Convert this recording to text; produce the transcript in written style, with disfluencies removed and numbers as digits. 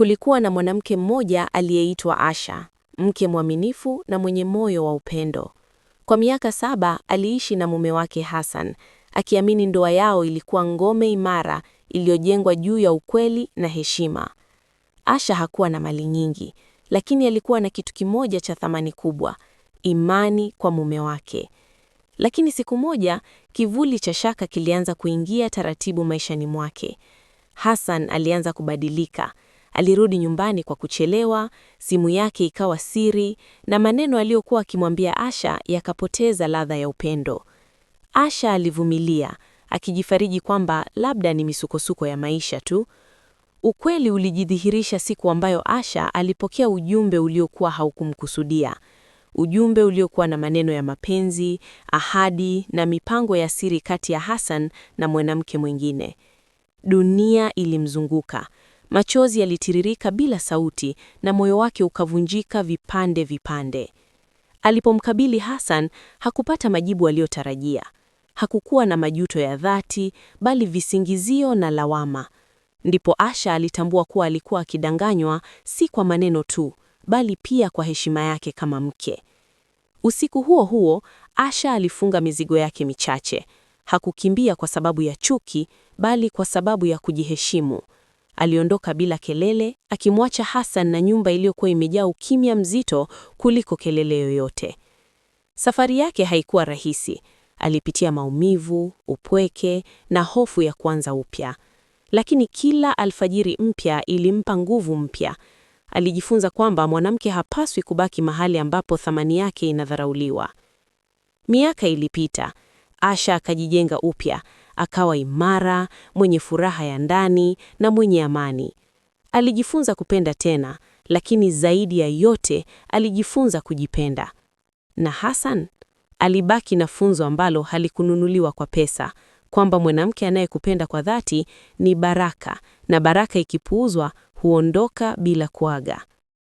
Kulikuwa na mwanamke mmoja aliyeitwa Asha, mke mwaminifu na mwenye moyo wa upendo. Kwa miaka 7 aliishi na mume wake Hassan, akiamini ndoa yao ilikuwa ngome imara iliyojengwa juu ya ukweli na heshima. Asha hakuwa na mali nyingi, lakini alikuwa na kitu kimoja cha thamani kubwa: imani kwa mume wake. Lakini siku moja, kivuli cha shaka kilianza kuingia taratibu maishani mwake. Hassan alianza kubadilika. Alirudi nyumbani kwa kuchelewa, simu yake ikawa siri, na maneno aliyokuwa akimwambia Asha yakapoteza ladha ya upendo. Asha alivumilia, akijifariji kwamba labda ni misukosuko ya maisha tu. Ukweli ulijidhihirisha siku ambayo Asha alipokea ujumbe uliokuwa haukumkusudia. Ujumbe uliokuwa na maneno ya mapenzi, ahadi na mipango ya siri kati ya Hassan na mwanamke mwingine. Dunia ilimzunguka. Machozi yalitiririka bila sauti na moyo wake ukavunjika vipande vipande. Alipomkabili Hassan, hakupata majibu aliyotarajia. Hakukuwa na majuto ya dhati, bali visingizio na lawama. Ndipo Asha alitambua kuwa alikuwa akidanganywa, si kwa maneno tu, bali pia kwa heshima yake kama mke. Usiku huo huo, Asha alifunga mizigo yake michache. Hakukimbia kwa sababu ya chuki, bali kwa sababu ya kujiheshimu. Aliondoka bila kelele, akimwacha Hassan na nyumba iliyokuwa imejaa ukimya mzito kuliko kelele yoyote. Safari yake haikuwa rahisi. Alipitia maumivu, upweke na hofu ya kuanza upya. Lakini kila alfajiri mpya ilimpa nguvu mpya. Alijifunza kwamba mwanamke hapaswi kubaki mahali ambapo thamani yake inadharauliwa. Miaka ilipita. Asha akajijenga upya, akawa imara, mwenye furaha ya ndani na mwenye amani. Alijifunza kupenda tena, lakini zaidi ya yote alijifunza kujipenda. Na Hassan alibaki na funzo ambalo halikununuliwa kwa pesa, kwamba mwanamke anayekupenda kwa dhati ni baraka, na baraka ikipuuzwa huondoka bila kuaga.